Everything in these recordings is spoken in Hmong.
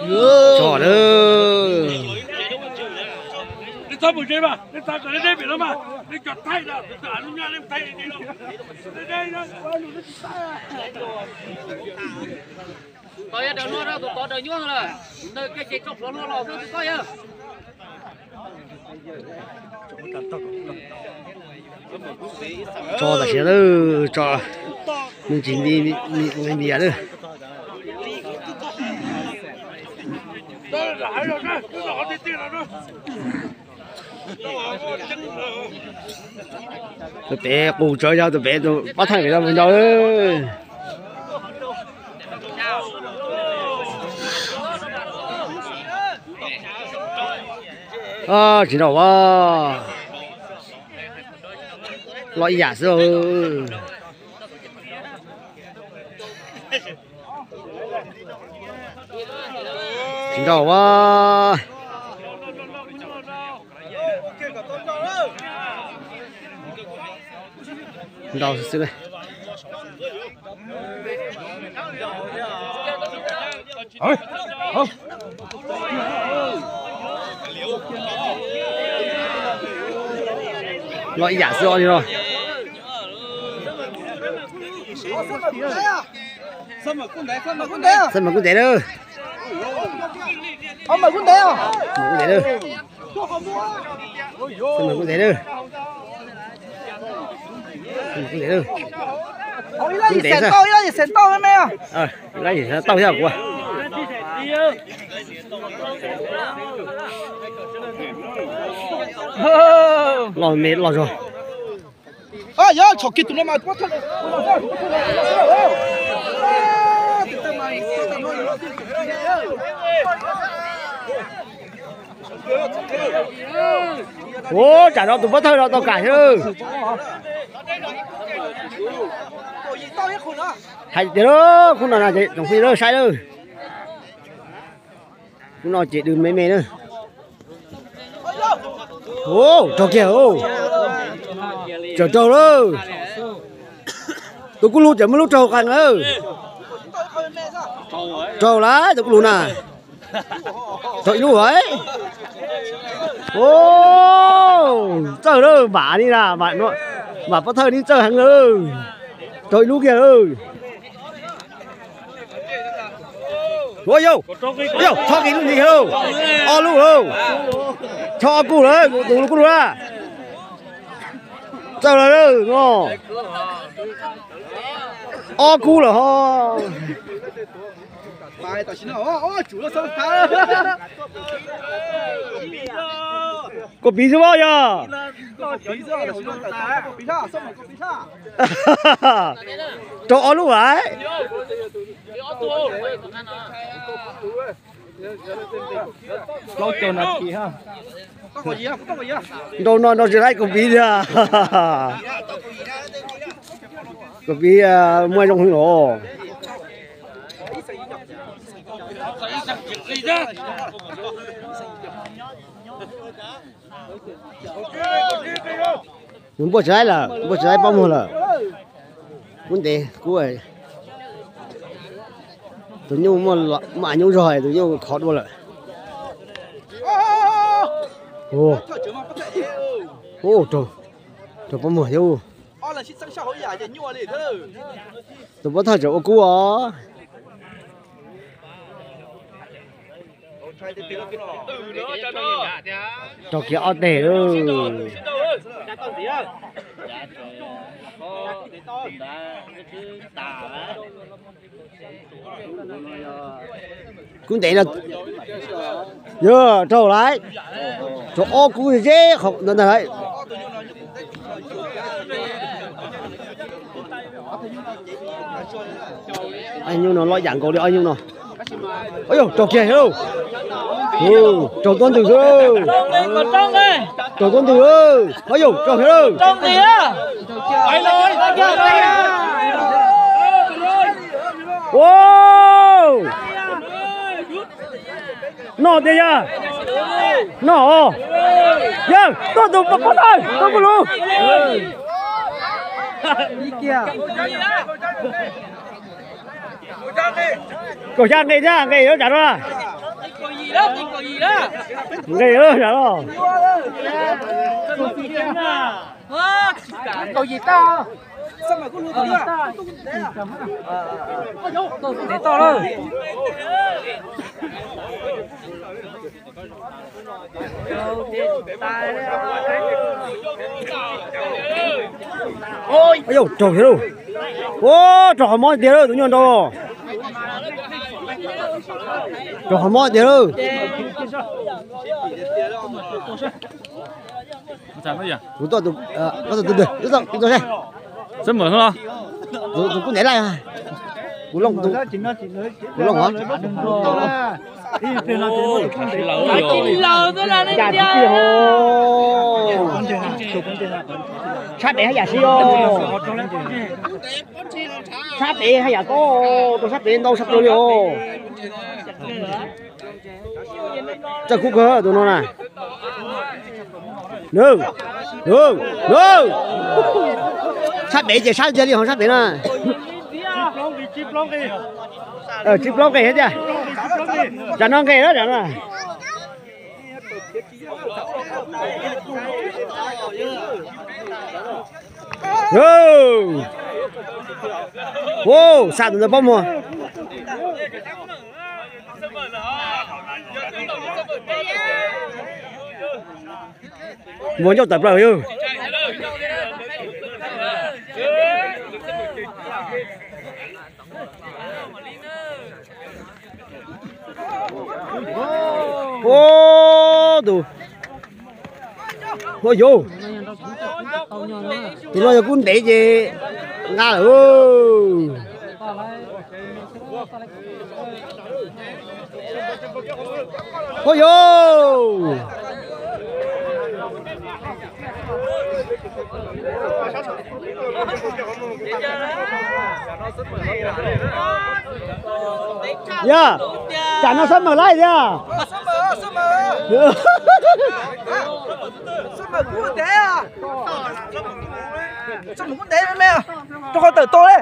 Tso lawm. Tso tam sim no, tso me ntsis nti nti lawm. Tus pem qus tsawv yog tus pem tus pab thawj pem no mus nrau. Tsis nrau as, loj ib yam xwb. Tsis nrau as. Nrau xwb. Loj ib yam xwb os li no. Xab mas kub ntev lawm. Mas kub ntev lawm. Xab mas kub ntev lawm. Kub ntev lawm. Kub ntev xwb. Ib lab yim tau thiab kuv. Loj me loj zog. Ua, tsam no tus pov thawj no tau kam thiab. Hais tias lawm, khub no na ces tsoom phooj ywg saib lawm. Khub no ces dws me me na. Raug kiag, tseem raug lawm. Tus kuj lug tseem muaj lub raug qees lawm. Raug lawm tus kuj lug na. Raug ib lub lawm. Txawj lawm, mam li na, mam pov thawj ni txawj heev lawm. Raug ib lub kiag lawm. Ua yau, yau, txhob kiag lub ntxiv lauj. Ob lub lauj. Txhob ob kub lawm, tus kuj lug na. Txawj lawm no. Ob kub lawm ho. Koj piv xwb os yog. Raug ob lub lawm. Nrau no nrau tsis laib koj piv thiab. Koj piv muaj zoo hwv los. Nws npuaj tsis laib lawm, npuaj tsis laib pob muag lawm. Kub ntev kub. Tus nyuj muaj av nyuj zog, tus nyuj khov dua lawm. Raug pob muag thiab. Tus pov thawj tseem ua kub os. Raug kiag ob teg lawm. Kub ntev no yog raug lawm. Raug ob kub zeb qhov ntawd ntag. Ob nyuj no loj yam nkaus li ob nyuj no. Yog raug kiag thiab. Raug tuab ntwg xwb. Raug tuab ntwg. Yog raug kiag lawm. Ua, noj tiag yog. Noj os. Yog tuaj tus pov thawj tuaj kuj lug. Kaum xya nqe thiab, nqe yuav tsam no. Nqis lawm, nqis lawm. Yauj, raug thiab lauj. Ua, raug qhov mob tiag lauj, tus nyuj nrau. Raug qhov mob tiag lauj. Kuv tuaj tus, koj tuaj tus twg, tus tuaj seb. Tus kub ntev lawm. Kuv looj, kuv looj os. Cas tsis tij ho. Sab pem haj yam siv os. Sab pem haj yam ko, rau sab pem ntau sab plaws li os. Txawj kub kawg tus no na. Sab pem ces sab ntxiag li ho sab pem na. Tsib plaub nqes thiab tiag. Tsam no nqes na, tsam no. Ua, xa tus ntawd pob muag. Muag ncauj tawm plaws yog. Ua, tus, ua yauj, tus no yog kub ntev ces nqa lawm. Ua yauj. Yog, tsam no xab mawm laij thiab. Rau qhov tawm tau li.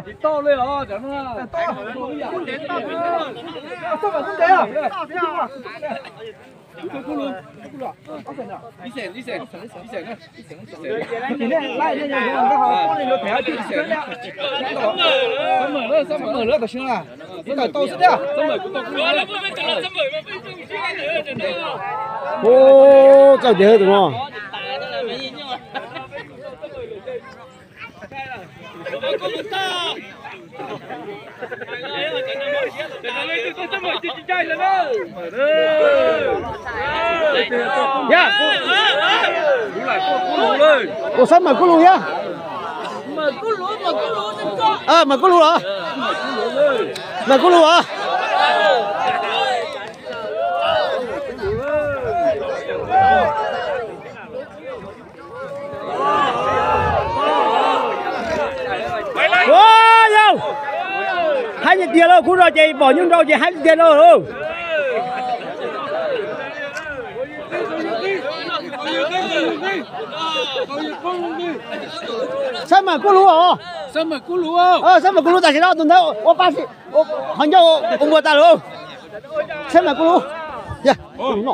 Ua, txawj tiag tus no. Ua, xab mawm kub lug thiab. Mawm kub lug los? Mawm kub lug los? Ua, yauj, haib tiag tiag lauj, kub no ces pom nyuj nrau ces haib tiag tiag lauj. Xab mawm kub lug os. Xab mawm kub lug, tam sim no tus ntawd ua pa, qhov ncauj ua npua tas lawm. Xab mawm kub lug. Yog, no.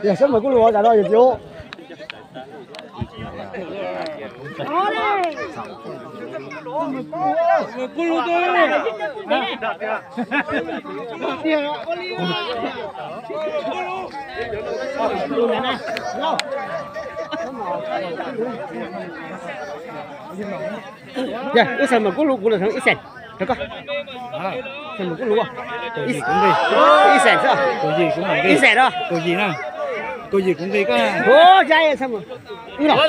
Yog xab mawm kub lug tam no yog tias. Yog, wb xav mawm kub lug, kuv los xav ib xees rau koj. Xav mawm kub lug, ib xees xwb. Ib xees os. Ua,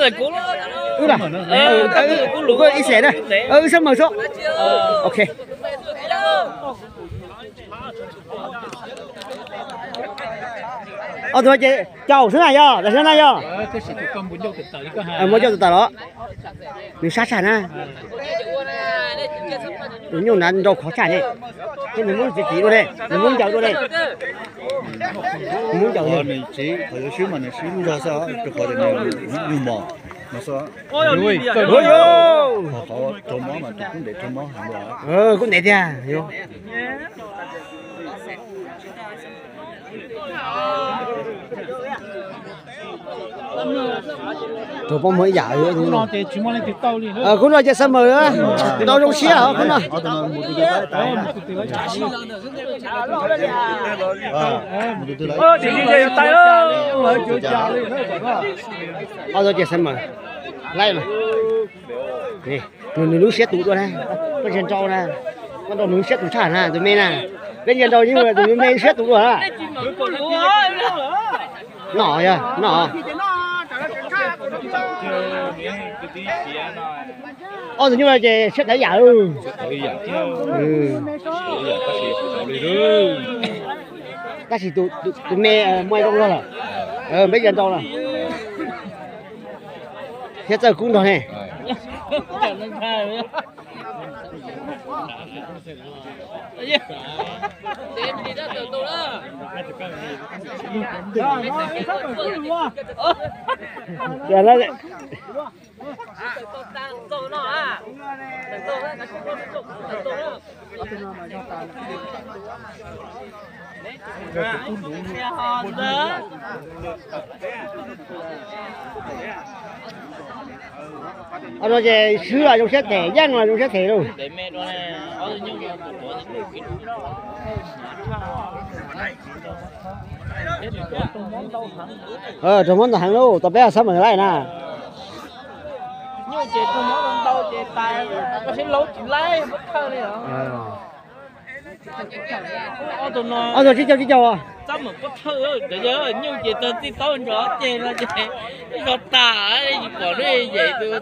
wb los, wb los, ib xees na. Wb xav mawm xwb. Ok. Ob tug ces caum xwb na yog, tam sim no na yog. Muab coj tus tawm los. Nws sab tshaj na. Nws nyuj na nrau khov tshaj ne. Ces nws muab txiv txiv dua ne, nws muab ncaws dua ne. Nws muab ncaws ne. Nws txiv qhov yuav swb mas nws swb lub zog xwb, rau qhov tias nws nyuj mos. Qhov, qhov raug mob mas tus kub ntev raug mob heev li. Kub ntev tiag. Raug mob muaj ib yam. Khub no ces xab mawm, tau zoo siab khub no. Ob tug ces xab mawm laij mas. Nws, nws lub siab tus dua na, koj ntsia nrau na, koj nrau nws lub siab tus tshaj na, tus me na, peb ntsia nrau yeej tus me lub siab tus dua na. No yog no. Ob tug nyuj no ces siab tawv yam. Tab sis tus me muaj zoo luaj lawm, peb ntsia nrau na. Thiab txawj kub nrog ne. Ob no ces swb los zoo siab them, yeej los zoo siab them lauj. Raug mob ntau heev lauj, tos peb xab mawm laij na. Nyuj ces raug mob ntau ces tas, koj sib laub tsis laib, muab thawj li os. Ob tug no, ob tug tsib caug tsib caug. Txab mawm pob thawj, nyuj ces txog txij taub ntsos ceg no ces zog tas, tsis pom lub yem tus.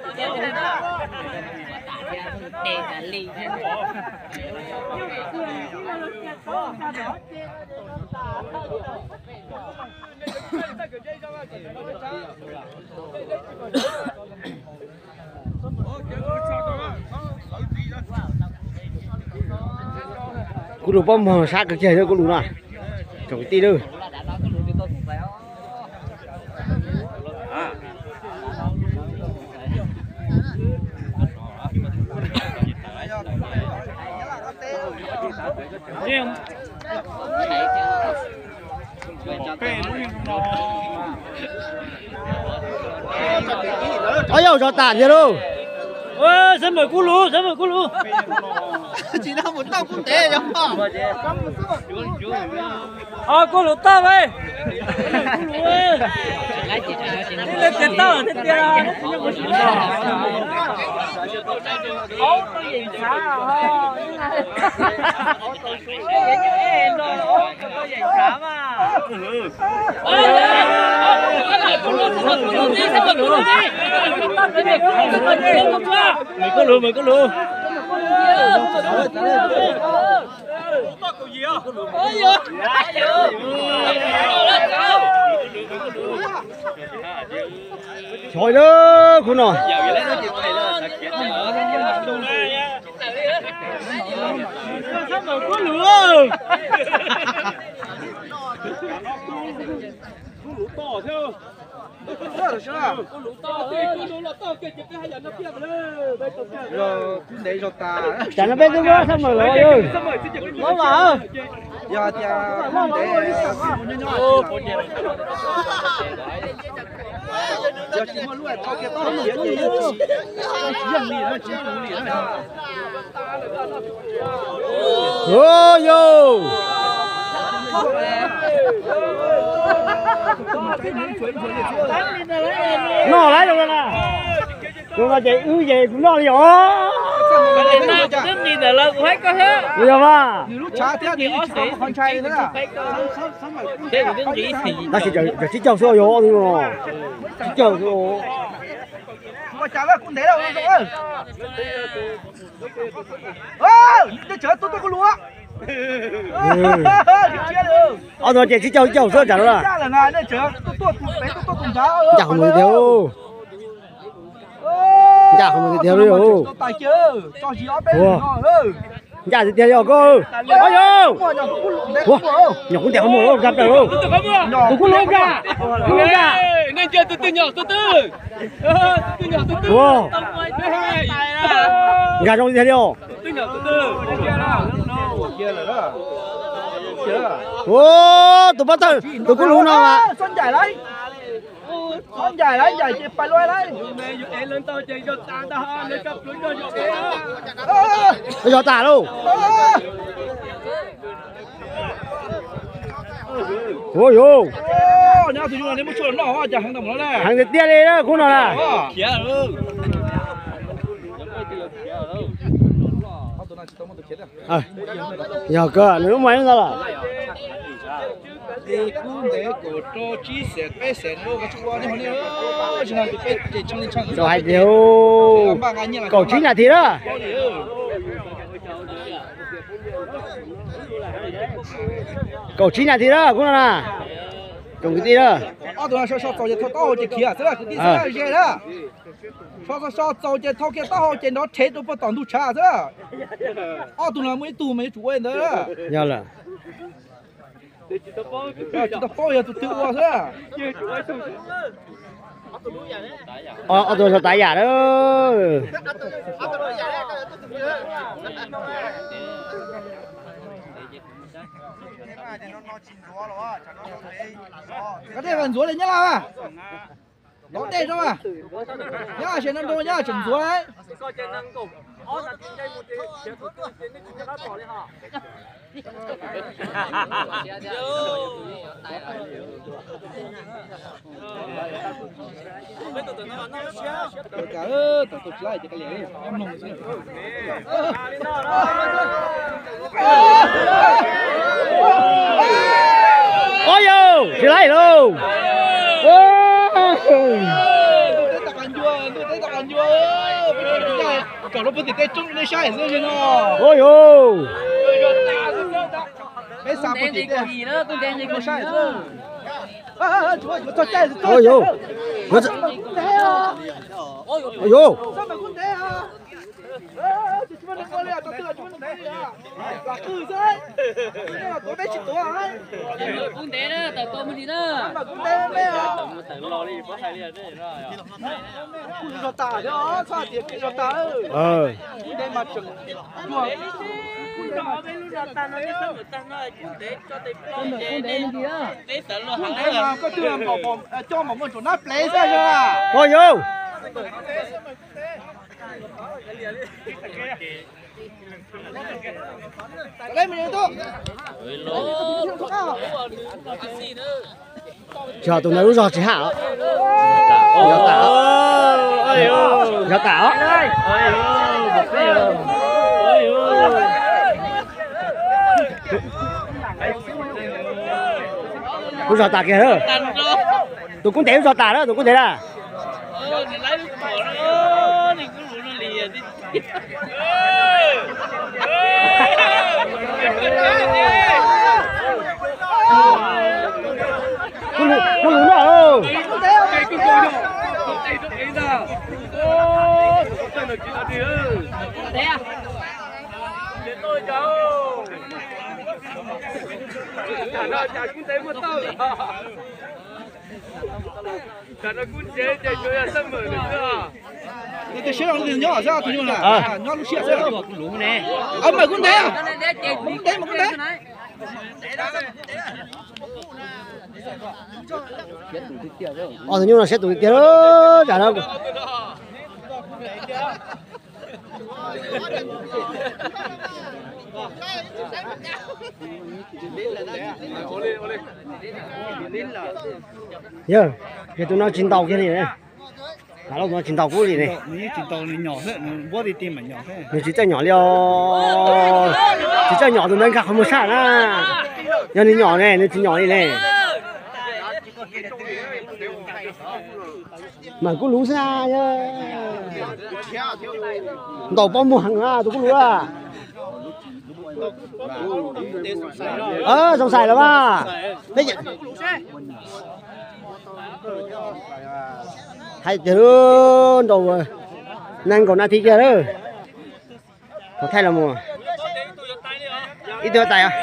Kuv lus pob muag sab kawg kiag kuv lus no, tsoom kwv tij lauj. Ob yog zog tas thiab lauj. Xab mawm kub lus, xab mawm kub lus. Tsis tau mus tau kub ntev yog. Kub lus toj, tib leeg tias toj thiab tias. Mawm kub lus, mawm kub lus. Choi lawm khub no. Tsam no peb twb muab xab mawm los yog. Yog tias yog. Noj lawm zoo na. Zoo no ces wb ces kuv noj li os. Yog mas. Tab sis yog tsib caug xwb yog ob tug no. Tsib caug xwb. Ob tug no ces tsib caug xwb tsam no. Ncaj qhov muag tiag, ncaj qhov muag tiag li. Ncaj tiag tiag li os koj. Nyom kub ntiag qhov muag nkag plaws lauj. Tus kub lub nkag, kub lub nkag. Tus twg nyom tus twg? Tus twg nyom tus twg? Nkag zoo li tiag li os. Tus pov thawj tus kub lus no mas. Yog tas lauj. Ua yuv. Heev tiag tiag li khub no na. Yog kawg nws lub mas zoo lawm. Tau hais tias kaum tsib nas this na. Kaum tsib nas this na khub no na. Tsoom kwv tij na. Ob tug no so so txaus ces thau taub hau ces khiav xwb kwv tij xwb ze na. So so txaus ces thau kiag taub hau ces nrov rhev rau puag tom ntug tshav xwb. Ob tug no muaj ib tug mas yuav tsum ua li ntawd. Yog lawm. Tsis tau paub yog tus twg ua xwb. Ob tug sawv tav yam na. Koj tej ntxuav li Nyab Laj, lov dej rau, Nyab Laj tseem nrau nrau Nyab Laj tseem ntxuav. Ua yau, tsis laij lauj. Ua yau. Ua yau. Ua yau. Ua yau. Tsis, tus ntawd lub zog tsis haj os. Yog tas os. Yog tas os. Lub zog tas kiag lawm. Tus kub ntev lub zog tas lawm, tus kub ntev na. Kub lus noj. Tus siab zoo nyob xwb, tus nyuj na, nyob lub siab xwb. Mas kub ntev, mas kub ntev, mas kub ntev. Ob tug nyuj no siab tus tiag tiag. Yog, yog tus no tsis ntaus kiag li. Kav laj tus no tsis ntaus kub li ne. Nws tsis txawj nyom li os. Tsis txawj nyom tus ntawd nkag qhov muag sab na. Yog nws nyom ne, nws tsis nyom li ne. Mas kub lus xwb na. Ntaus pob muag heev na tus kub lus a. Zoo xais los mas. Hais tias nrau nees nkaum nas this kiag lawm. Thaij los mus. Ib tug tais os.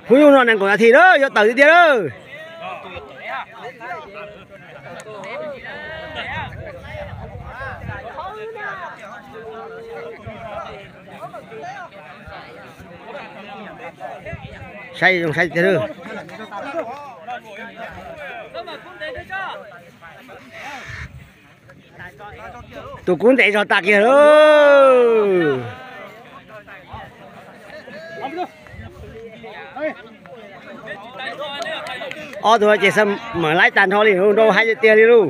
Hnub nyoog no nees nkaum nas this lawm, yuav tawm tiag tiag lawm. Saib zoo saib tiag lawm. Tus kub ntev zog tas kiag lawm. Ob tug ces xav mam laib tag nrho li, nrau haib tiag tiag li lauj.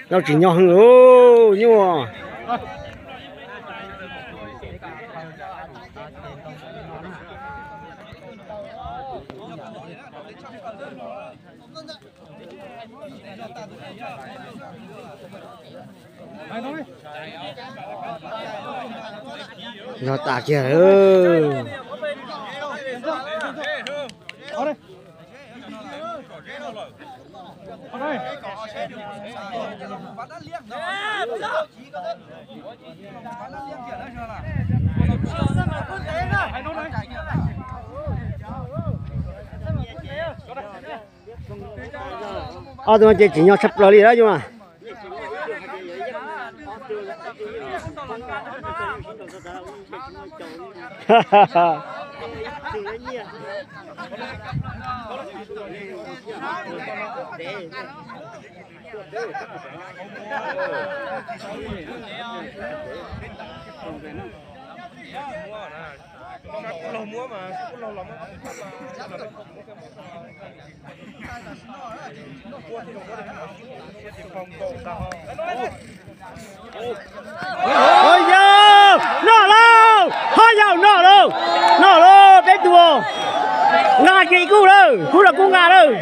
Nrau tsim nyog heev lauj, nyuaj. Zog tas kiag lawm. Ob tug no ces tsim nyog tshaj plaws li lawm yus mas. Ho yau, noj lauj, ho yau, noj lauj, noj lauj, peb tug. Nqa kiag ib kub lawm, kub los kub nqa lawm.